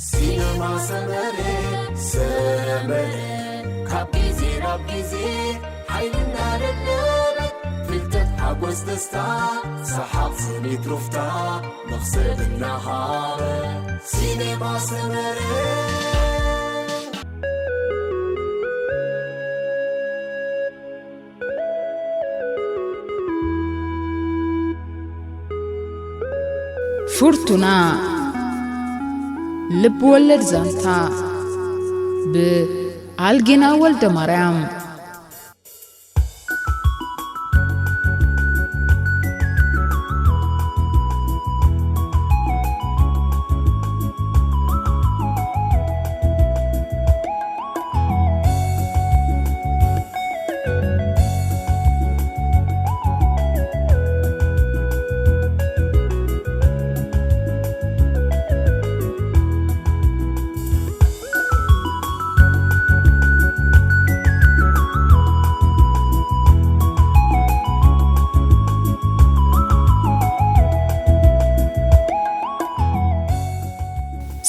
ሲነማ ሰመረ፣ ሰመረ፣ ካብ ግዜ ናብ ግዜ ሓይልና ደለበት፣ ፍልጠት፣ ሓጎስ፣ ደስታ፣ ሰሓቕ፣ ስኒት፣ ሩፍታ፣ መኽሰብ እናሃበ፣ ሲነማ ሰመረ። ፍርቱና፣ ልብ ወለድ ዛንታ፣ ብኣልጌና ወልደ ማርያም።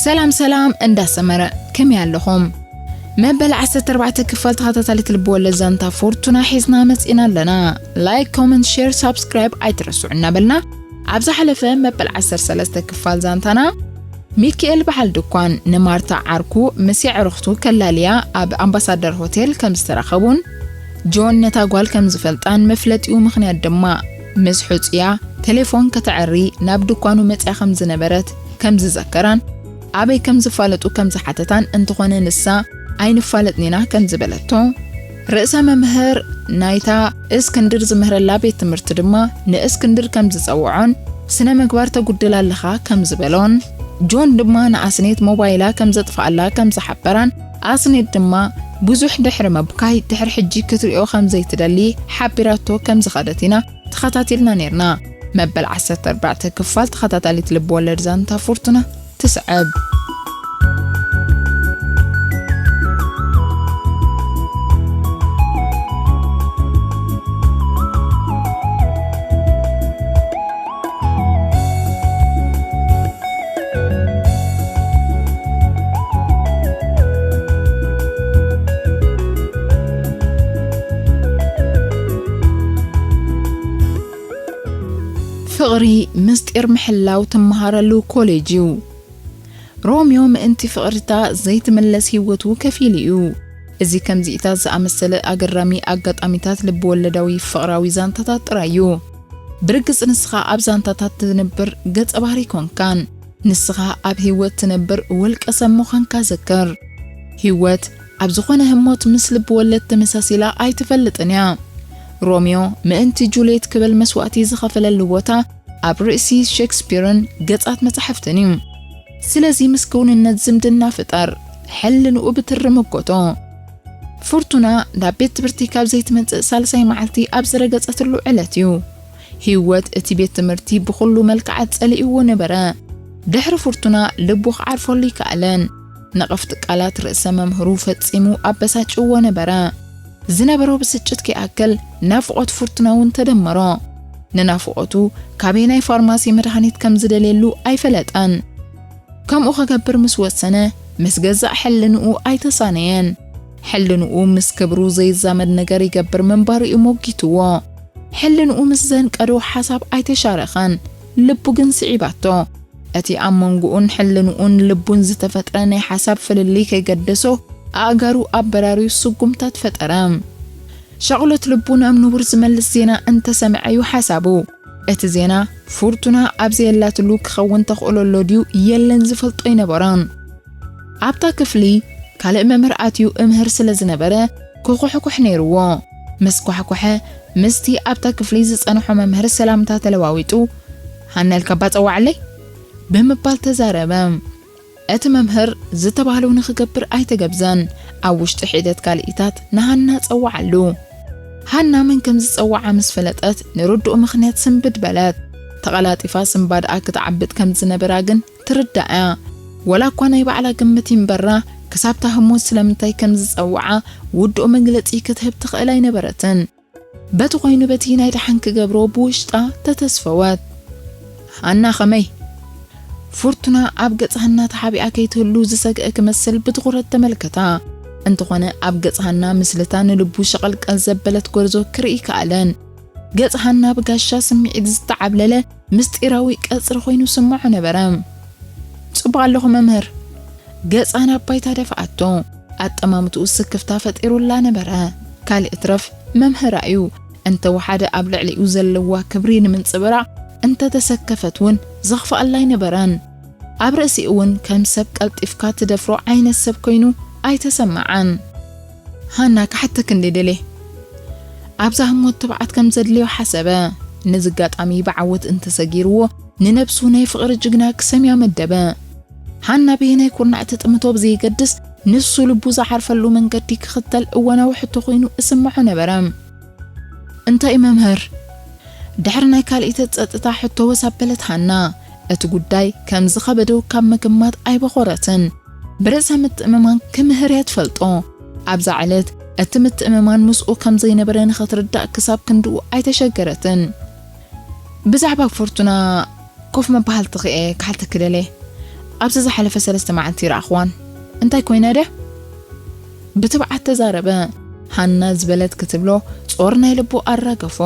ሰላም ሰላም እንዳሰመረ፣ ከመይ ኣለኹም? መበል ዓሰርተ ኣርባዕተ ክፋል ተኸታታሊት ልብወለድ ዛንታ ፎርቱና ሒዝና መጺና ኣለና። ላይክ፣ ኮመንት፣ ሼር፣ ሳብስክራይብ ኣይትረስዑ እናበልና፣ ኣብ ዝሓለፈ መበል ዓሰርተ ሰለስተ ክፋል ዛንታና፣ ሚኪኤል በዓል ድኳን ንማርታ ዓርኩ ምስ የዕሩኽቱ ከላልያ ኣብ ኣምባሳደር ሆቴል ከም ዝተራኸቡን፣ ጆን ነታ ጓል ከም ዝፈልጣን መፍለጢኡ ምኽንያት ድማ ምስ ሕጹያ ቴሌፎን ከተዕሪ ናብ ድኳኑ መጽያ ከም ዝነበረት ከም ዝዘከራን፣ ኣበይ ከም ዝፋለጡ ከም ዝሓተታን፣ እንተኾነ ንሳ ኣይንፋለጥን ኢና ከም ዝበለቶ፣ ርእሰ መምህር ናይታ እስክንድር ዝምህረላ ቤት ትምህርቲ ድማ ንእስክንድር ከም ዝጸውዖን፣ ስነ ምግባር ተጉድል ኣለኻ ከም ዝበሎን፣ ጆን ድማ ንኣስኔት ሞባይላ ከም ዘጥፍኣላ ከም ዝሓበራን፣ ኣስኔት ድማ ብዙሕ ድሕሪ ምብካይ ድሕሪ ሕጂ ክትሪኦ ከም ዘይትደሊ ሓቢራቶ ከም ዝኸደት ኢና ተኸታቲልና ኔርና። መበል ዓሰርተ ኣርባዕተ ክፋል ተኸታታሊት ልብ ወለድ ዛንታ ፉርቱና ትስዕብ። ፍቕሪ ምስጢር ምሕላው ትመሃረሉ ኮሌጅ እዩ። ሮሚዮ ምእንቲ ፍቕርታ ዘይትምለስ ህይወቱ ከፊሉ እዩ። እዚ ከምዚኢታት ዝኣመሰለ ኣገራሚ ኣጋጣሚታት ልብ-ወለዳዊ ፍቕራዊ ዛንታታት ጥራይ እዩ። ብርግጽ ንስኻ ኣብ ዛንታታት ትነብር ገጸ ባህሪ ኣይኮንካን። ንስኻ ኣብ ህይወት ትነብር ውልቀ ሰብ ምዃንካ ዘክር። ህይወት ኣብ ዝኾነ ህሞት ምስ ልብ-ወለድ ተመሳሲላ ኣይትፈልጥን እያ። ሮሚዮ ምእንቲ ጁልየት ክብል መስዋእቲ ዝኸፈለሉ ቦታ ኣብ ርእሲ ሸክስፒርን ገጻት መጻሕፍትን እዩ። ስለዚ ምስ ክውንነት ዝምድና ፍጠር፣ ሕልንኡ ብትሪ ምጎቶ። ፍርቱና ናብ ቤት ትምህርቲ ካብ ዘይትመጽእ ሳልሳይ መዓልቲ ኣብ ዝረገጸትሉ ዕለት እዩ። ህይወት እቲ ቤት ትምህርቲ ብኹሉ መልክዓት ጸሊእዎ ነበረ። ድሕሪ ፍርቱና ልቡ ክዓርፈሉ ይከኣለን። ነቐፍቲ ቃላት ርእሰ መምህሩ ፈጺሙ ኣበሳጭዎ ነበረ። ዝነበሮ ብስጭት ከይኣክል ናፍቖት ፍርቱና እውን ተደመሮ። ንናፍቖቱ ካበየናይ ፋርማሲ መድሃኒት ከም ዝደልየሉ ኣይፈለጠን። ከምኡ ክገብር ምስ ወሰነ፣ ምስ ገዛእ ሕልንኡ ኣይተሳነየን። ሕልንኡ ምስ ክብሩ ዘይዛመድ ነገር ይገብር ምንባሩ እዩ ሞጊትዎ። ሕልንኡ ምስ ዘንቀዶ ሓሳብ ኣይተሻረኸን፣ ልቡ ግን ስዒባቶ። እቲ ኣብ መንጎኡን ሕልንኡን ልቡን ዝተፈጥረ ናይ ሓሳብ ፍልልይ ከይገደሶ፣ ኣእጋሩ ኣበራርዩ ስጉምታት ፈጠረ። ሻቕሎት ልቡ ናብ ንቡር ዝመልስ ዜና እንተሰምዐ እዩ ሓሳቡ። እቲ ዜና፣ ፍርቱና ኣብ ዘየላትሉ ክኸውን ተኽእሎ ኣሎ ድዩ የለን ዝፈልጦ ኣይነበሮን። ኣብታ ክፍሊ ካልእ መምህር ኣትዩ እምህር ስለ ዝነበረ፣ ክኹሕኩሕ ነይርዎ። ምስ ኳሕኮሐ፣ ምስቲ ኣብታ ክፍሊ ዝጸንሖ መምህር ሰላምታ ተለዋዊጡ፣ "ሃና ኢልካ እባ ጸዋዓለይ?" ብምባል ተዛረበ። እቲ መምህር ዝተባህሎ ንኽገብር ኣይተገብዘን። ኣብ ውሽጢ ሒደት ካልኢታት ንሃና ጸውዓሉ። ሃና መን ከም ዝጸውዓ ምስ ፈለጠት፣ ንርዱእ ምኽንያት ስንብድ በለት። ተቐላጢፋ ስንባድኣ ክትዓብጥ ከም ዝነበራ ግን ትርዳእ እያ። ወላ እኳ ናይ ባዕላ ግምት ይንበራ፣ ክሳብታ ህሞት ስለምንታይ ከም ዝጸውዓ ውዱእ መግለጺ ክትህብ ትኽእል ኣይነበረትን። በቲ ኾይኑ በቲ ናይ ደሓን ክገብሮ ብውሽጣ ተተስፈወት። ሃና ከመይ? ፍርቱና ኣብ ገጽ ሃና ተሓቢኣ ከይትህሉ ዝሰግአ ክመስል ብትኹረት ተመልከታ። እንተኾነ ኣብ ገጽ ሃና ምስልታ ንልቡ ሸቐልቀል ዘበለት ጎርዞ ክርኢ ከኣለን። ገጽ ሃና ብጋሻ ስምዒት ዝተዓብለለ ምስጢራዊ ቀጽሪ ኮይኑ ስምዖ ነበረ። "ጽቡቕ ኣለኹ መምህር?" ገጻ ናብ ባይታ ደፍኣቶ። ኣጠማምትኡ ስክፍታ ፈጢሩላ ነበረ። ካልእ እትረፍ መምህራ እዩ። እንተወሓደ ኣብ ልዕሊኡ ዘለዋ ክብሪ ንምንጽብራቕ እንተተሰከፈት እውን ዘኽፍኣላ ኣይነበረን። ኣብ ርእሲኡ እውን ከም ሰብ ቀልጢፍካ ትደፍሮ ዓይነት ሰብ ኮይኑ ኣይተሰምዓን። "ሃና፣ ክሓተኪ እንደ ደልየ?" ኣብዛ ህሞት ትብዓት ከም ዘድልዮ ሓሰበ። ነዚ ኣጋጣሚ ብዓወት እንተሰጊርዎ፣ ንነብሱ ናይ ፍቕሪ ጅግና ክሰምያ መደበ። ሃና በየናይ ኩርናዕ ትጥምቶ ብዘየገድስ፣ ንሱ ልቡ ዝዓርፈሉ መንገዲ ክኽተል እዋናዊ ሕቶ ኮይኑ እስምዖ ነበረ። "እንታይ መምህር?" ድሕሪ ናይ ካልኢተ ጸጥታ ሕቶ ወስ ኣበለት ሃና። እቲ ጉዳይ ከም ዝኸበዶ ካብ ምግማት ኣይበኾረትን። ብርእሰ ምትእምማን ክምህር እያ ትፈልጦ። ኣብዛ ዕለት እቲ ምትእምማን ምስኡ ከም ዘይነበረ ንኸትርዳእ ክሳብ ክንድኡ ኣይተሸገረትን። "ብዛዕባ ፎርቱና ኮፍ መበሃልትኺ እየ ክሓተኪ ደልየ። ኣብዚ ዝሓለፈ ሰለስተ መዓልቲ ይረኣኽዋን። እንታይ ኮይና ድያ?" ብትብዓት ተዛረበ። ሃና ዝበለት ክትብሎ ጾር ናይ ልቡ ኣራገፎ።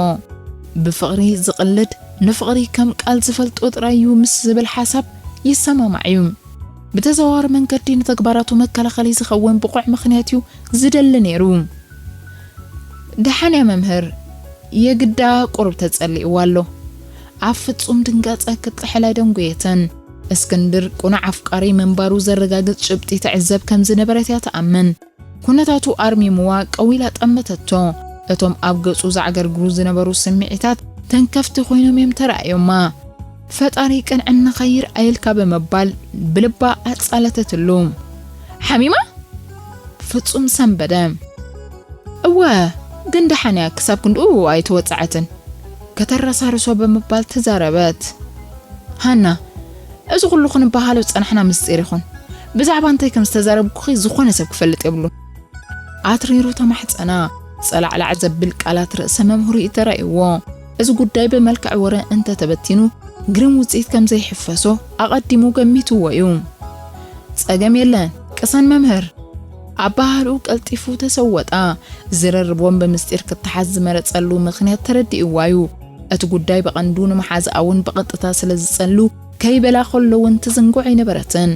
ብፍቕሪ ዝቕልድ፣ ንፍቕሪ ከም ቃል ዝፈልጦ ጥራይ እዩ ምስ ዝብል ሓሳብ ይሰማማዕ እዩ። ብተዘዋዋሪ መንገዲ ንተግባራቱ መከላኸሊ ዝኸውን ብቑዕ ምኽንያት እዩ ዝደሊ ነይሩ። "ደሓን እያ መምህር፣ የግዳ ቁሩብ ተጸሊእዋ ኣሎ." ኣብ ፍጹም ድንጋጸ ክትጥሕል ኣይደንጎየትን። እስክንድር ቁኑዕ ኣፍቃሪ ምንባሩ ዘረጋግጽ ጭብጢ ትዕዘብ ከም ዝነበረት እያ ትኣምን። ኩነታቱ ኣርሚምዋ ቀዊላ ጠመተቶ። እቶም ኣብ ገጹ ዘዕገርግሩ ዝነበሩ ስምዒታት ተንከፍቲ ኮይኖም እዮም ተራእዮማ። "ፈጣሪ ቅንዕናኻ ይርኣየልካ" ብምባል ብልባ ኣጻለተትሉ። "ሓሚማ?" ፍጹም ሰንበደ። "እወ፣ ግን ደሓን እያ፣ ክሳብ ክንድኡ ኣይተወጽዐትን" ከተረሳርሶ ብምባል ተዛረበት። ሃና፣ "እዚ ኩሉ ክንበሃሎ ዝጸናሕና ምስጢር ይኹን፣ ብዛዕባ እንታይ ከም ዝተዛረብኩኺ ዝኾነ ሰብ ክፈልጥ የብሉን" ኣትሪሩ ተማሕጸና። ጸላዕላዕ ዘብል ቃላት ርእሰ መምህሩ እዩ ተራእይዎ። እዚ ጉዳይ ብመልክዕ ወረ እንተተበቲኑ ግርም ውጽኢት ከም ዘይሕፈሶ ኣቐዲሙ ገሚትዎ እዩ። "ጸገም የለን፣ ቅሰን መምህር" ኣበሃህልኡ ቀልጢፉ ተሰወጣ። ዝርርቦም ብምስጢር ክተሓዝ ዝመረጸሉ ምኽንያት ተረዲእዋ እዩ። እቲ ጉዳይ ብቐንዱ ንመሓዝኣ እውን ብቐጥታ ስለ ዝጸሉ፣ ከይበላ ከሎ እውን ትዝንግዖ ኣይነበረትን።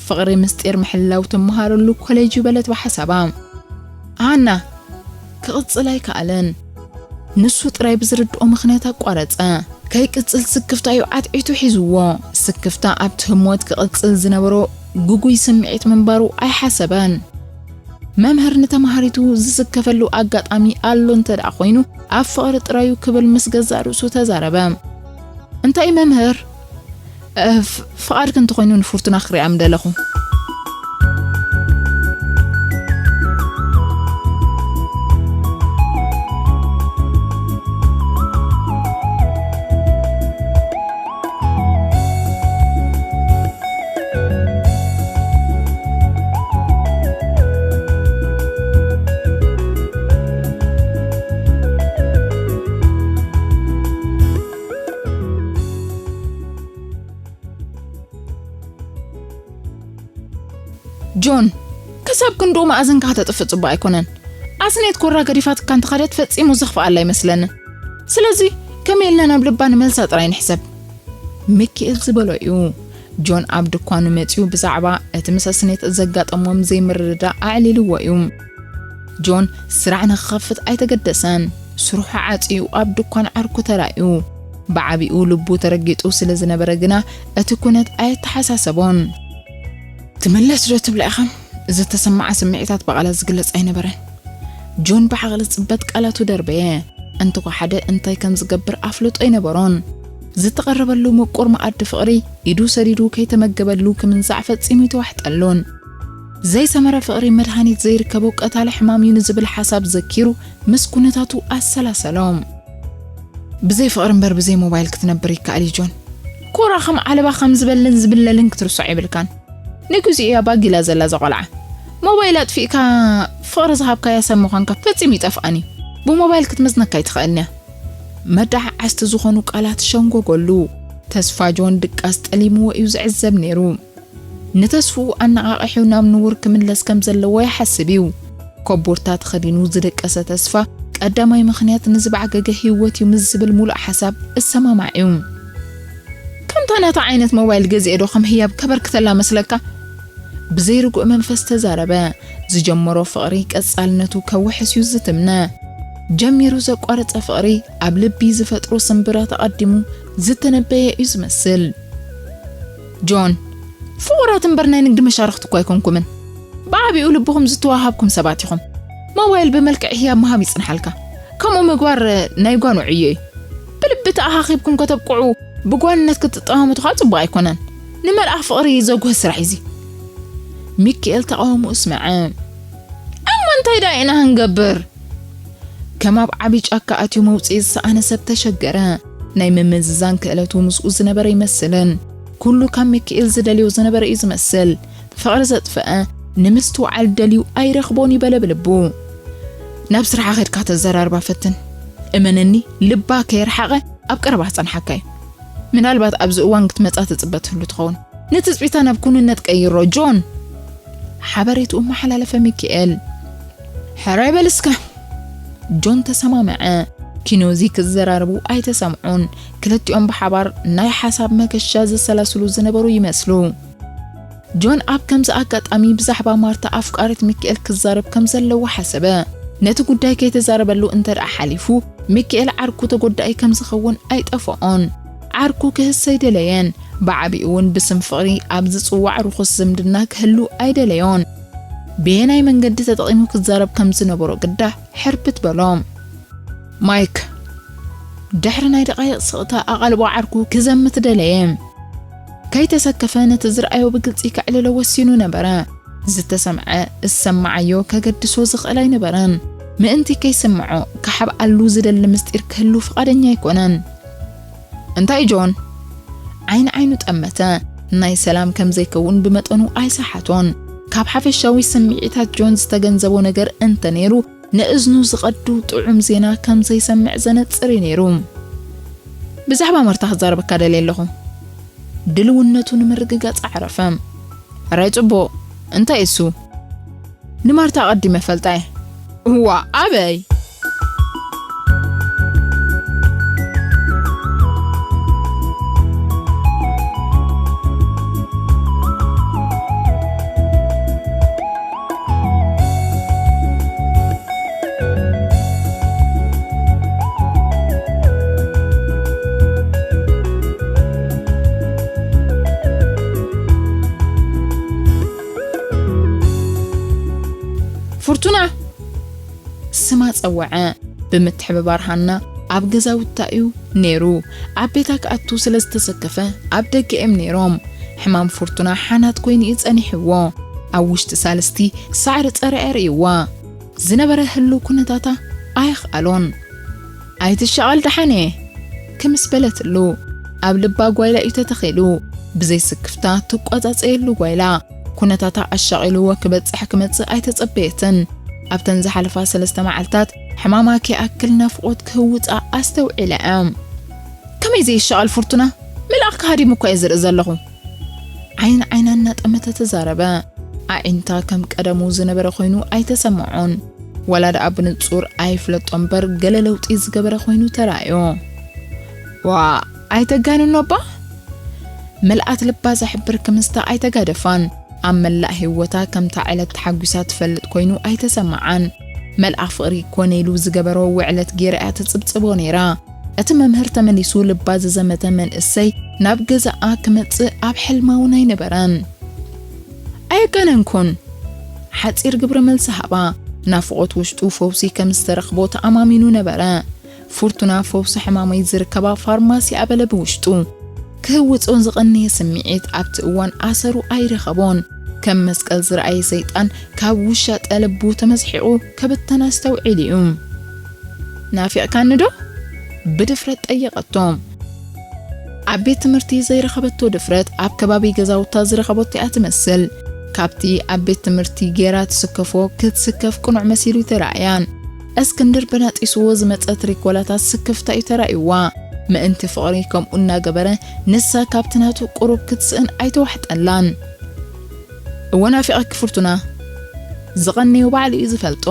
ፍቕሪ ምስጢር ምሕላው ትመሃረሉ ኮሌጅ እዩ በለት ብሓሳባ። ሃና ክቕጽል ኣይከኣለን። ንሱ ጥራይ ብዝርድኦ ምኽንያት ኣቋረጸ። ከይቅጽል ስክፍታ እዩ ዓትዒቱ ሒዝዎ። ስክፍታ ኣብቲ ህሞት ክቕጽል ዝነበሮ ግጉይ ስምዒት ምንባሩ ኣይሓሰበን። መምህር ንተማሃሪቱ ዝስከፈሉ ኣጋጣሚ ኣሎ እንተ ደኣ ኮይኑ፣ ኣብ ፍቕሪ ጥራዩ ክብል ምስ ገዛእ ርእሱ ተዛረበ። "እንታይ መምህር?" "እ፣ ፍ-፣ ፍቓድኪ እንተኾይኑ ንፍርቱና ክሪኣ ምደለኹ።" ጆን፣ ክሳብ ክንድኡ መኣዝንካ ከተጥፍእ ጽቡቕ ኣይኮነን። ኣስኔት ኮራ ገዲፋትካ እንተኸደት ፈጺሙ ዘኽፍኣላ ኣይመስለንን። ስለዚ ከመይ ኢልና ናብ ልባ ንመልሳ ጥራይ ንሕሰብ። ሚኪኤል ዝበሎ እዩ። ጆን ኣብ ድኳኑ መጺኡ ብዛዕባ እቲ ምስ ኣስኔት ዘጋጠሞም ዘይምርድዳእ ኣዕሊልዎ እዩ። ጆን ስራሕ ንኽኸፍት ኣይተገደሰን። ስርሑ ዓጽዩ ኣብ ድኳን ዓርኩ ተራእዩ። ብዓቢኡ ልቡ ተረጊጡ ስለ ዝነበረ ግና እቲ ኩነት ኣየተሓሳሰቦን። "ትምለስ ዶ ትብላ ኢኻ?" ዝተሰምዓ ስምዒታት ብቓላት ዝግለጽ ኣይነበረን። ጆን ብዓቕሊ ጽበት ቃላቱ ደርበየ። እንተኾሓደ እንታይ ከም ዝገብር ኣፍልጦ ኣይነበሮን። ዝተቐረበሉ ምቁር መኣዲ ፍቕሪ ኢዱ ሰዲዱ ከይተመገበሉ ክምንዛዕ ፈጺሙ ኣይተዋሕጠሉን። ዘይሰመረ ፍቕሪ መድሃኒት ዘይርከቦ ቀታሊ ሕማም እዩ ንዝብል ሓሳብ ዘኪሩ ምስ ኩነታቱ ኣሰላሰሎ። "ብዘይ ፍቕሪ እምበር ብዘይ ሞባይል ክትነብር ይከኣል እዩ ጆን። ኮራ ከም ዓለባ ከም ዝበልን ዝብለልን ክትርስዖ የብልካን። ንግዚኡ እያ ባጊላ ዘላ እዛ ቆልዓ። ሞባይል ኣጥፊእካ ፍቕሪ ዝሃብካያ ሰብ ምዃንካ ፈጺሙ ይጠፍኣን እዩ። ብሞባይል ክትመዝነካ ኣይትኽእልን እያ።" መዳዓዓዝቲ ዝኾኑ ቃላት ሸንጎጎሉ። ተስፋ ጆን ድቃስ ጠሊምዎ እዩ ዝዕዘብ ነይሩ። ንተስፍኡ ኣነቓቒሑ ናብ ንቡር ክምለስ ከም ዘለዎ ይሓስብ እዩ። ኮቦርታ ተኸዲኑ ዝደቀሰ ተስፋ፣ ቀዳማይ ምኽንያት ንዝባዕገገ ህይወት እዩ ምስ ዝብል ሙሉእ ሓሳብ እሰማማዕ እዩ። ከምታ ናታ ዓይነት ሞባይል ገዚኤ ዶ ከም ህያብ ከበርክተላ መስለካ? ብዘይርጉእ መንፈስ ተዛረበ። ዝጀመሮ ፍቕሪ ቀጻልነቱ ከውሕስ እዩ ዝትምነ። ጀሚሩ ዘቋረጸ ፍቕሪ ኣብ ልቢ ዝፈጥሮ ስምብራት ኣቐዲሙ ዝተነበየ እዩ ዝመስል። ጆን፣ ፍቑራት እምበር ናይ ንግዲ መሻርኽቲ እኮ ኣይኮንኩምን። ብዓቢኡ ልብኹም ዝተዋሃብኩም ሰባት ኢኹም። ሞባይል ብመልክዕ ህያብ ምሃብ ይጽንሓልካ። ከምኡ ምግባር ናይ ጓኑ ዕዮ እዩ። ብልቢ ተኣኻኺብኩም ከተብቅዑ ብጓንነት ክትጠማመቱ ከዓ ጽቡቕ ኣይኮነን። ንመልኣኽ ፍቕሪ ዘጉህ ስራሕ እዩ እዚ። ሚኪኤል ተቓውሞኡ ስምዐ። እሞ እንታይ ደኣ ኢና ክንገብር? ከም ኣብ ዓቢ ጫካ ኣትዩ መውጽኢ ዝሰኣነ ሰብ ተሸገረ። ናይ ምምዝዛን ክእለቱ ምስኡ ዝነበረ ይመስልን። ኩሉ ካብ ሚኪኤል ዝደልዮ ዝነበረ እዩ ዝመስል። ፍቕሪ ዘጥፈአ ንምስትውዓል ደልዩ ኣይረኽቦን እዩ በለ ብልቡ። ናብ ስራሓ ኸድካ ተዘራርባ ፈትን። እመነኒ፣ ልባ ከየርሓቐ ኣብ ቀረባ ክጸንሓካ እዩ። ምናልባት ኣብዚ እዋን ክትመጻ ትጽበ ትህሉ ትኸውን። ንትጽቢታ ናብ ኩንነት ቀይሮ ጆን። ሓበሬትኡ መሓላለፈ ሚኪኤል። ሕራይ በል እስከ። ጆን ተሰማምዐ። ኪኖዚ ክዘራረቡ ኣይተሰምዑን። ክልቲኦም ብሓባር ናይ ሓሳብ መገሻ ዘሰላስሉ ዝነበሩ ይመስሉ። ጆን ኣብ ከምዚ ኣጋጣሚ ብዛዕባ ማርታ ኣፍቃሪት ሚኪኤል ክዛረብ ከም ዘለዎ ሓሰበ። ነቲ ጉዳይ ከይተዛረበሉ እንተ ደኣ ሓሊፉ፣ ሚኪኤል ዓርኩ ተጎዳኢ ከም ዝኸውን ኣይጠፍኦን። ዓርኩ ክህሰ ኣይደለየን። ብዓቢኡ እውን ብስም ፍቕሪ ኣብ ዝጽዋዕ ርኹስ ዝምድና ክህሉ ኣይደለዮን። ብየናይ መንገዲ ተጠቒሙ ክዛረብ ከም ዝነበሮ ግዳ ሕርብት በሎ። ማይክ፣ ድሕሪ ናይ ደቓይቕ ስቕታ ኣቓልቦ ዓርኩ ክዘምት ደለየ። ከይተሰከፈ ነቲ ዝረኣዮ ብግልጺ ከዕልሎ ወሲኑ ነበረ። ዝተሰምዐ እሰማዓዮ ከገድሶ ዝኽእል ኣይነበረን። ምእንቲ ከይስምዖ ክሓብኣሉ ዝደሊ ምስጢር ክህሉ ፍቓደኛ ኣይኮነን። እንታይ ጆን? ዓይኒ ዓይኑ ጠመተ። ናይ ሰላም ከም ዘይከውን ብመጠኑ ኣይሰሓቶን። ካብ ሓፈሻዊ ስምዒታት ጆን ዝተገንዘቦ ነገር እንተ ነይሩ፣ ንእዝኑ ዝቐዱ ጥዑም ዜና ከም ዘይሰምዕ ዘነጽር እዩ ነይሩ። ብዛዕባ ማርታ ክዛረበካ ደልየ ኣለኹ። ድልውነቱ ንምርግጋጽ ኣዕረፈ። ራይ ጽቡቕ። እንታይ እሱ? ንማርታ ኣቐዲመ ፈልጣ እየ። እዋ፣ ኣበይ? ፍርቱና! ስማ ጸወዐ። ብምትሕብባር ሃና ኣብ ገዛውታ እዩ ነይሩ። ኣብ ቤታ ክኣቱ ስለ ዝተሰከፈ ኣብ ደገ እዮም ነይሮም። ሕማም ፍርቱና ሓናት ኮይኑ እዩ ጸኒሕዎ። ኣብ ውሽጢ ሳልስቲ ሳዕሪ ጸሪዐ ርእይዋ። ዝነበረ ህሉው ኩነታታ ኣየኽኣሎን። ኣይትሻቐል ደሓን እየ ክምስ በለትሉ። ኣብ ልባ ጓይላ እዩ ተተኺሉ። ብዘይ ስክፍታ ትቋጻጸየሉ ጓይላ። ኩነታታ ኣሻቒልዎ ክበጽሕ ክመጽእ ኣይተጸበየትን። ኣብተን ዝሓለፋ ሰለስተ መዓልታት ሕማማ ከይኣክል ናፍቖት ክህውጻ ኣስተውዒላ እያ። ከመይ ዘይሻቐል ፍርቱና? መልኣኽ ከሃዲሙ እኳ እየ ዝርኢ ዘለኹ። ዓይን ዓይና እናጠመተ ተዛረበ። ኣዒንታ ከም ቀደሙ ዝነበረ ኮይኑ ኣይተሰምዖን። ዋላ ደኣ ብንጹር ኣይፍለጦ እምበር ገለ ለውጢ ዝገበረ ኮይኑ ተራእዮ። ዋ፣ ኣይተጋንኖ እባ። መልኣት ልባ ዘሕብር ክምስታ ኣይተጋደፋን። ኣብ መላእ ህይወታ ከምታ ዕለት ተሓጒሳ ትፈልጥ ኮይኑ ኣይተሰምዓን። መልኣኽ ፍቕሪ ኮነ ኢሉ ዝገበሮ ውዕለት ገይራ እያ ትጽብጽቦ ነይራ። እቲ መምህር ተመሊሱ ልባ ዝዘመተ መንእሰይ ናብ ገዛኣ ክመጽእ ኣብ ሕልማ እውን ኣይነበረን። ኣየጋነንኩን። ሓጺር ግብረ መልሲ ሃባ። ናፍቖት ውሽጡ ፈውሲ ከም ዝተረኽቦ ተኣማሚኑ ነበረ። ፍርቱና ፈውሲ ሕማመይ ዝርከባ ፋርማሲ ኣበለ ብውሽጡ። ክህውጾ ዝቐነየ ስምዒት ኣብቲ እዋን ኣሰሩ ኣይረኸቦን። ከም መስቀል ዝረኣየ ሰይጣን ካብ ውሻጠ ልቡ ተመዝሒቑ ክብተን ኣስተውዒሉ እዩ። ናፊቕካኒ ዶ? ብድፍረት ጠየቐቶ። ኣብ ቤት ትምህርቲ ዘይረኸበቶ ድፍረት ኣብ ከባቢ ገዛውታ ዝረኸበቶ እያ ትመስል። ካብቲ ኣብ ቤት ትምህርቲ ጌራ ትስከፎ ክትስከፍ ቅኑዕ መሲሉ ኣይተራእያን። እስክንድር በናጢስዎ ዝመጸት ሪኮላታት ስክፍታ እዩ ተራእይዋ። ምእንቲ ፍቕሪ ከምኡ እናገበረ ንሳ ካብቲ ናቱ ቁሩብ ክትስእን ኣይተዋሕጠላን። እወ ናፊቐኪ ፍርቱና። ዝቐነዮ ባዕሉ እዩ ዝፈልጦ።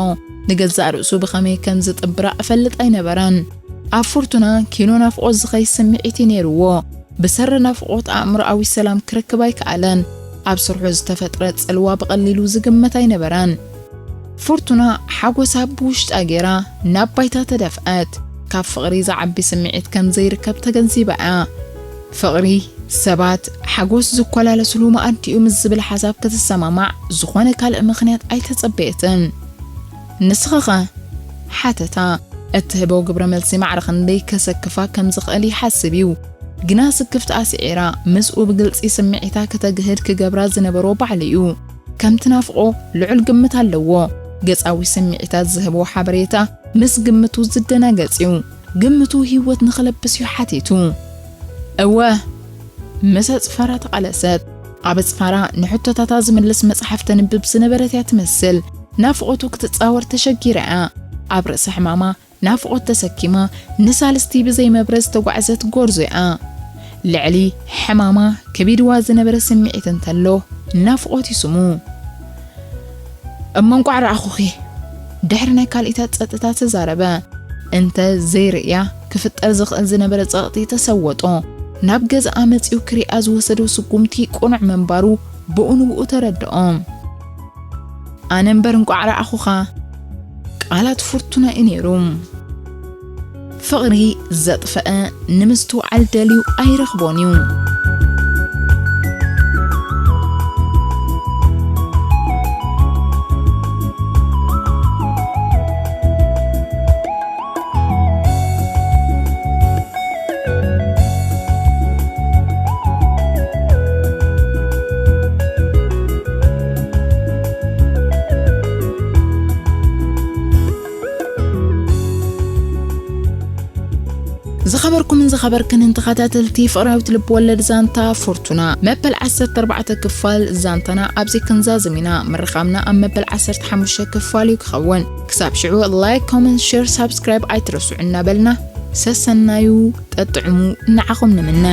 ንገዛእ ርእሱ ብኸመይ ከም ዝጥብራ እፈልጥ ኣይነበረን። ኣብ ፍርቱና ኪኖ ናፍቖት ዝኸይ ስምዒት እዩ ነይርዎ። ብሰሪ ናፍቖት ኣእምሮኣዊ ሰላም ክረክብ ኣይከኣለን። ኣብ ስርሑ ዝተፈጥረ ጽልዋ ብቐሊሉ ዝግመት ኣይነበረን። ፍርቱና ሓጎሳ ብውሽጣ ገይራ ናብ ባይታ ተደፍአት። ካብ ፍቕሪ ዝዓቢ ስምዒት ከም ዘይርከብ ተገንዚባ እያ። ፍቕሪ፣ ሰባት፣ ሓጎስ ዝኮላለስሉ መኣዲ እዩ ምስ ዝብል ሓሳብ ክትሰማማዕ ዝኾነ ካልእ ምኽንያት ኣይተጸበየትን። ንስኺኸ? ሓተታ። እትህቦ ግብረ መልሲ ማዕረ ክንደይ ከሰክፋ ከም ዝኽእል ይሓስብ እዩ። ግና ስክፍትኣ ስዒራ ምስኡ ብግልጺ ስምዒታ ከተግህድ ክገብራ ዝነበሮ ባዕሉ እዩ። ከም ትናፍቆ ልዑል ግምት ኣለዎ። ገጻዊ ስምዒታት ዝህቦ ሓበሬታ ምስ ግምቱ ዝደናገጽ እዩ። ግምቱ ህይወት ንኽለብስ እዩ ሓቲቱ። እወ፣ ምስ ኣጽፋራ ተቓለሰት። ኣብ ኣጽፋራ ንሕቶታታ ዝምልስ መጽሓፍ ተንብብ ዝነበረት እያ ትመስል። ናፍቖቱ ክትጻወር ተሸጊራ እያ። ኣብ ርእሲ ሕማማ ናፍቖት ተሰኪማ ንሳልስቲ ብዘይ መብረ ዝተጓዕዘት ጎርዞ እያ። ልዕሊ ሕማማ ከቢድዋ ዝነበረ ስምዒት እንተሎ ናፍቖት እዩ ስሙ። እሞ እንቋዕ ረኣኹኺ። ድሕሪ ናይ ካልኢታት ጸጥታ ተዛረበ። እንተ ዘይርእያ ክፍጠር ዝኽእል ዝነበረ ጸቕጢ ተሰወጦ። ናብ ገዛኣ መጺኡ ክሪኣ ዝወሰዶ ስጉምቲ ቅኑዕ ምንባሩ ብኡ ንብኡ ተረድኦ። ኣነ እምበር እንቋዕ ረኣኹኻ። ቃላት ፍርቱና እዩ ነይሩ። ፍቕሪ ዘጥፈአ ንምስትውዓል ደልዩ ኣይረኽቦን እዩ። ዝኸበርኩምን ዝኸበርክንን ተኸታተልቲ ፍቕራዊት ልብ ወለድ ዛንታ ፍርቱና መበል ዓሰርተ ኣርባዕተ ክፋል ዛንታና ኣብዚ ክንዛዝም ኢና። ምርኻብና ኣብ መበል ዓሰርተ ሓሙሽተ ክፋል እዩ ክኸውን። ክሳብ ሽዑ ላይክ፣ ኮመንት፣ ሼር፣ ሳብስክራይብ ኣይትረስዑ እናበልና ሰሰናዩ ጠጥዕሙ ንዓኹም ንምነ።